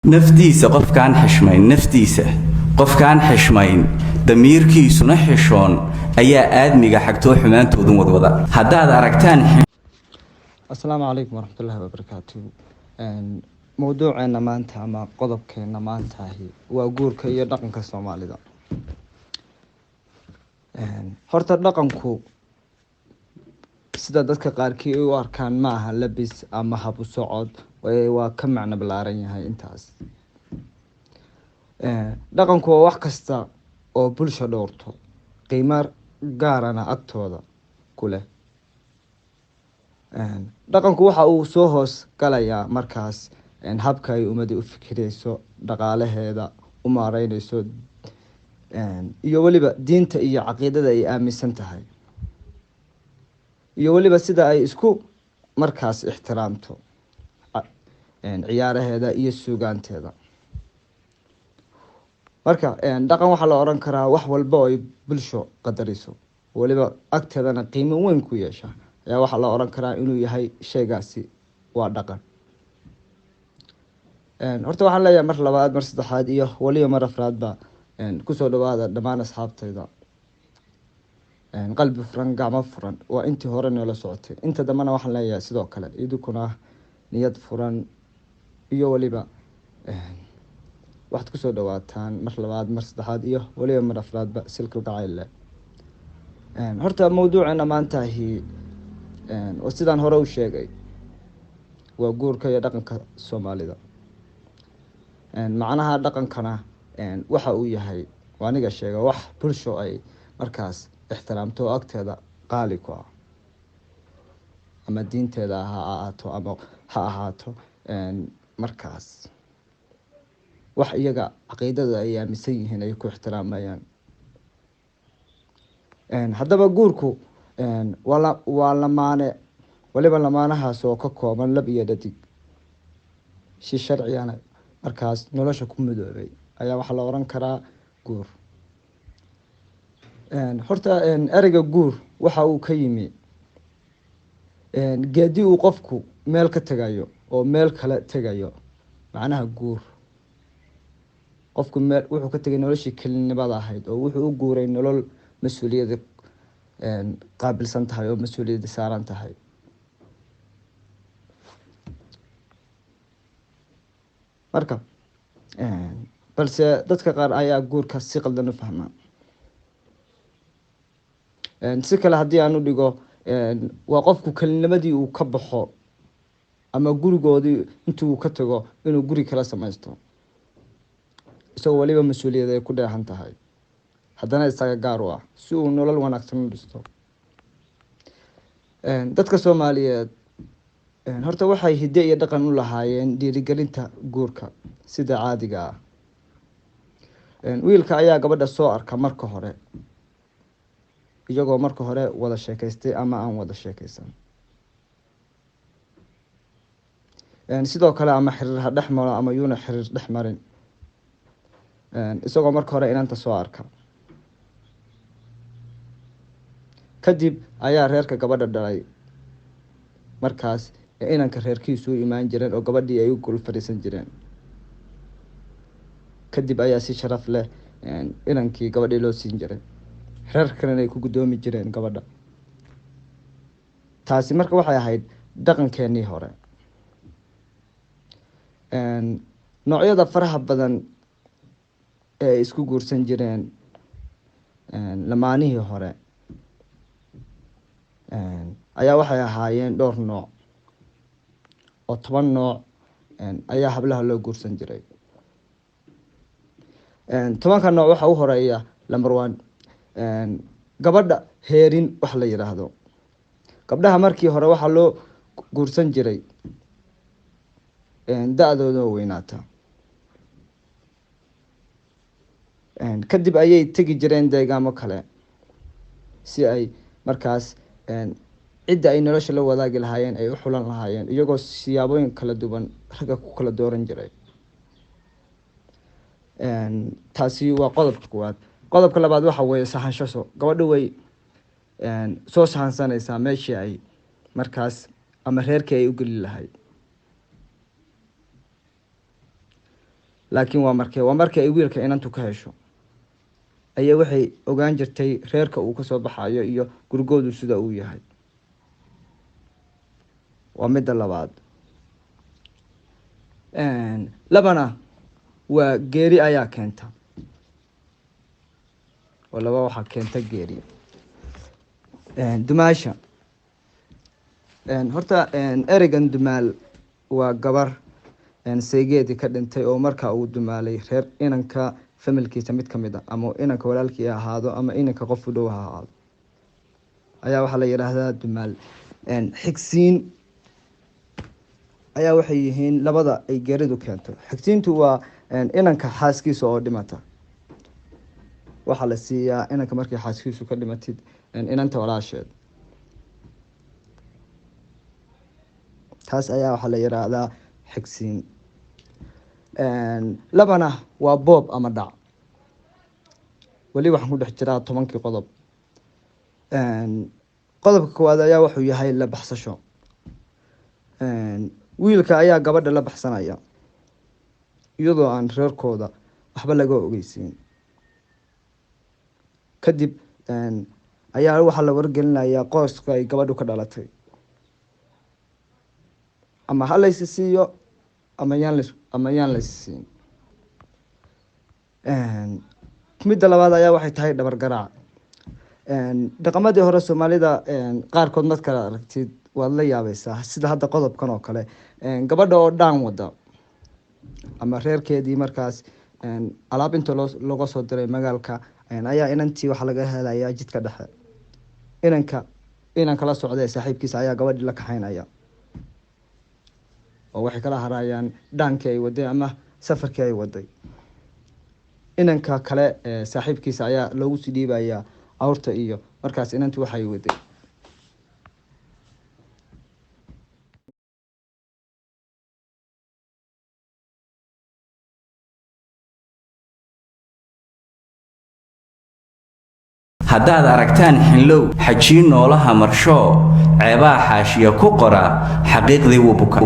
Naftiisa qofkaan xishmayn, naftiisa qofkaan xishmayn, damiirkiisuna xishoon ayaa aadmiga xagtoo xumaantoodun wadwada haddaad aragtaan. Asalaamu calaykum waraxmatullaahi wabarakaatu. Mowduuceena maanta ama qodobkeena maantaahi waa guurka iyo dhaqanka Soomaalida. Horta dhaqanku sida dadka qaarkii ay u arkaan ma aha labis ama hab u socod, waa ka macno ballaaran yahay intaas. Dhaqanku waa wax kasta oo bulsha dhowrto, qiimo gaarana agtooda ku leh. Dhaqanku waxa uu soo hoos galayaa markaas habka ay ummadi u fikireyso, dhaqaalaheeda u maareyneyso, iyo weliba diinta iyo caqiidada ay aaminsan tahay, iyo weliba sida ay isku markaas ixtiraamto, ciyaaraheeda iyo suugaanteeda. Marka dhaqan waxaa la oran karaa wax walba oo ay bulsho qadariso, weliba agteedana qiimo weyn ku yeesha, ayaa waxaa la oran karaa inuu yahay sheygaasi waa dhaqan. Horta waxaan leeyahay mar labaad, mar saddexaad iyo weliba mar afraadba kusoo dhawaada dhammaan asxaabtayda, qalbi furan, gacmo furan. Waa intii hore noola socotay, inta dambena waxaan leeyahay sidoo kale idinkuna niyad furan iyo weliba waxaad kusoo dhawaataan mar labaad, mar saddexaad iyo weliba mar afraadba silkal gacayle. Horta mawduuceena maantaahi oo sidaan hore u sheegay waa guurka iyo dhaqanka Soomaalida. Macnaha dhaqankana waxa uu yahay waa aniga sheega wax bulsho ay markaas ixtiraamto oo agteeda qaali ku ah, ama diinteeda ha ahaato ama ha ahaato markaas wax iyaga caqiidada ay aaminsan yihiin ay ku ixtiraamayaan. Haddaba guurku waa lamaane, waliba lamaanahaas oo ka kooban lab iyo dhadig, si sharcigana markaas nolosha ku midoobay, ayaa waxaa la oran karaa guur. Horta ereyga guur waxa uu ka yimi geedi uu qofku meel ka tegayo oo meel kale tegayo. Macnaha guur, qofku meel wuxuu ka tegay noloshii kelinimada ahayd oo wuxuu u guuray nolol mas-uuliyada qaabilsan tahay oo mas-uuliyadda saaran tahay. Marka balse dadka qaar ayaa guurka si qaldan u fahmaa. Si kale haddii aan u dhigo, waa qofku kelinimadii uu ka baxo ama gurigoodii intii uu ka tago inuu guri kala samaysto, isagoo waliba mas-uuliyad ay ku dheehan tahay, haddana isaga gaar u ah, si uu nolol wanaagsan u dhisto. Dadka Soomaaliyeed horta waxay hidde iyo dhaqan u lahaayeen dhiirigelinta guurka sida caadiga ah. Wiilka ayaa gabadha soo arka marka hore, iyagoo marka hore wada sheekaystay ama aan wada sheekaysan sidoo kale, ama xiriir ha dhex maro ama yuuna xiriir dhex marin, isagoo marka hore inanta soo arka kadib ayaa reerka gabadha dhalay markaas inanka reerkiisu u imaan jireen oo gabadhii ay u gol fadhiisan jireen. Kadib ayaa si sharaf leh inankii gabadhii loo siin jiray, reer kalena ay ku guddoomi jireen gabadha. Taasi marka waxay ahayd dhaqankeenii hore. Noocyada faraha badan ee ay isku guursan jireen lamaanihii hore ayaa waxay ahaayeen dhowr nooc oo 10 nooc ayaa hablaha loo guursan jiray. 10-ka nooc waxaa u horeeya number one, gabadha heerin wax la yiraahdo. Gabdhaha markii hore waxaa loo guursan jiray da-dooda oo weynaata, kadib ayay tegi jireen deegaamo kale si ay markaas cidda ay nolosha la wadaagi lahaayeen ay u xulan lahaayeen, iyagoo siyaabooyin kala duwan ragga ku kala dooran jiray. Taasi waa qodobka koowaad. Qodobka labaad waxa weeye sahanshaso. Gabadhu way soo sahansanaysaa meeshii ay markaas ama reerkii ay u geli lahayd. Laakiin waa markee, waa markii ay wiilka inantu ka hesho ayaa waxay ogaan jirtay reerka uu kasoo baxayo iyo gurigoodu sida uu yahay. Waa midda labaad. Labana waa geeri ayaa keenta, oo laba waxaa keenta geeri. Dumaasha horta, ereygan dumaal waa gabar saygeedii ka dhintay oo markaa uu dumaalay reer inanka familkiisa mid kamid a, ama inanka walaalkii ha ahaado ama inanka qof u dhow ha ahaado, ayaa waxaa la yidhaahdaa dumaal. Xigsiin ayaa waxay yihiin labada ay geeridu keento. Xigsiintu waa inanka xaaskiisa oo dhimata. Waxaa la siiyaa inanka markay xaaskiisu ka dhimatid inanta walaasheed, taas ayaa waxaa la yiraahdaa xigsiin. Labana waa boob ama dhac. Weli waxaan ku dhex jiraa 10kii qodob. Qodobka koowaad ayaa wuxuu yahay la baxsasho. Wiilka ayaa gabadha la baxsanaya iyadoo aan reerkooda waxba laga ogeysiin. Kadib ayaa waxaa la wargelinayaa qoyska ay gabadhu ka dhalatay, ama ha laysi siiyo ama yaan las ama yaan laysi siin. Midda labaad ayaa waxay tahay dhabar garaac. Dhaqamadii hore Soomaalida qaarkood mad kala aragtid waad la yaabaysaa, sida hadda qodobkan oo kale, gabadha oo dhaan wada ama reerkeedii markaas alaab inta loo looga soo diray magaalka ayaa inantii waxaa laga helayaa jidka dhexe. Inanka la socda ee saaxiibkiisa ayaa gabadhii la kaxaynaya, oo waxay kala harayaan dhaankii ay waday ama safarkii ay waday. Inanka kale saaxiibkiisa ayaa loogu sii dhiibayaa awrta iyo markaas inantii waxay waday. Haddaad aragtaan xinlow xajiin noolaha marshoo ceebaa xaashiya ku qora, xaqiiqdii wuu bukaa.